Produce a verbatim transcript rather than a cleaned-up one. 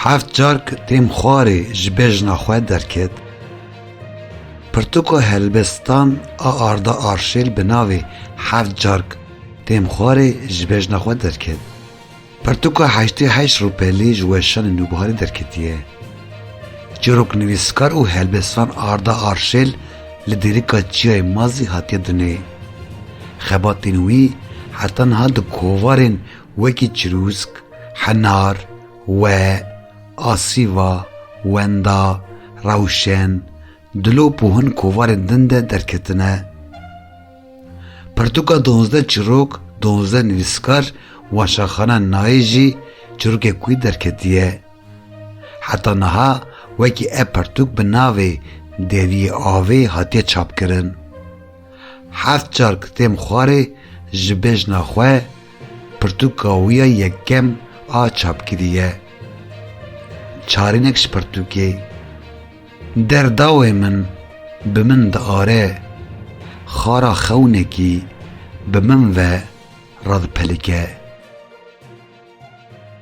Heft cark têm xwarê ji bejna xwe derket. Pirtûka helbestan a Arda Arşêl bi navê Heft cark têm xwarê ji bejna xwe derket. Pirtûka heştê heşt rûpelî ji Weşanê Nûbiharê derketiye. Çîroknivîskar û helbestan Arda Arşêl li Dêrika Çiyayê Mazî hatiye dinê. Xebatên wî heta niha di kovarên wekî Çirûsk, Henar, We, Asîva, Wenda, Rewşen, Dilop û hin kovarên din de derketine. Pirtûka duwazdeh çîrok, duwazdeh nivîskar û Weşanxana Nayê jî çîrokek wî derketiye. Heta niha wekî ev pirtûk bi navê Deriyê Avê hatiye çapkirin. Heft cark têm xwarê ji bejna xwe pirtûka wî ya yekem a çapkirî ye. Çarînek ji pirtûkê. Derdawê min bi min diare, xara xewnekî bi min ve radipelike.